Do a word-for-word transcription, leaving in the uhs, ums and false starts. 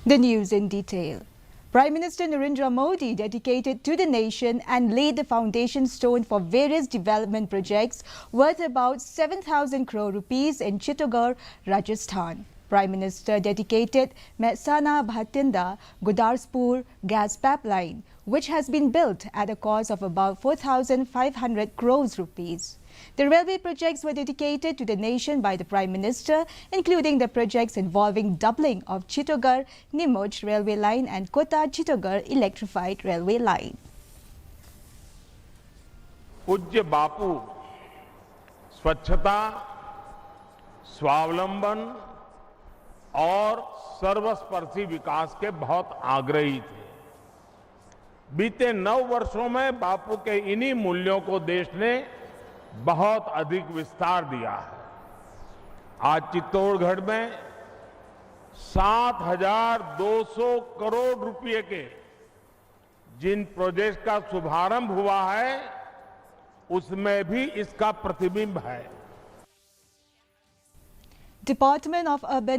The news in detail. Prime Minister Narendra Modi dedicated to the nation and laid the foundation stone for various development projects worth about seven thousand crore rupees in Chittorgarh, Rajasthan. Prime Minister dedicated Mehsana Bhatinda Gurdaspur gas pipeline, which has been built at a cost of about four thousand five hundred crores rupees. The railway projects were dedicated to the nation by the Prime Minister, including the projects involving doubling of Chittorgarh Nimoch railway line and Kota Chittorgarh electrified railway line. पूज्य बापू स्वच्छता, स्वावलंबन और सर्वस्पर्शी विकास के बहुत आग्रही थे। बीते नौ वर्षों में बापू के इन्हीं मूल्यों को देश ने बहुत अधिक विस्तार दिया है। आज चित्तौड़गढ़ में सात हजार दो सौ करोड़ रुपए के जिन प्रोजेक्ट का शुभारंभ हुआ है, उसमें भी इसका प्रतिबिंब है। Department of Urban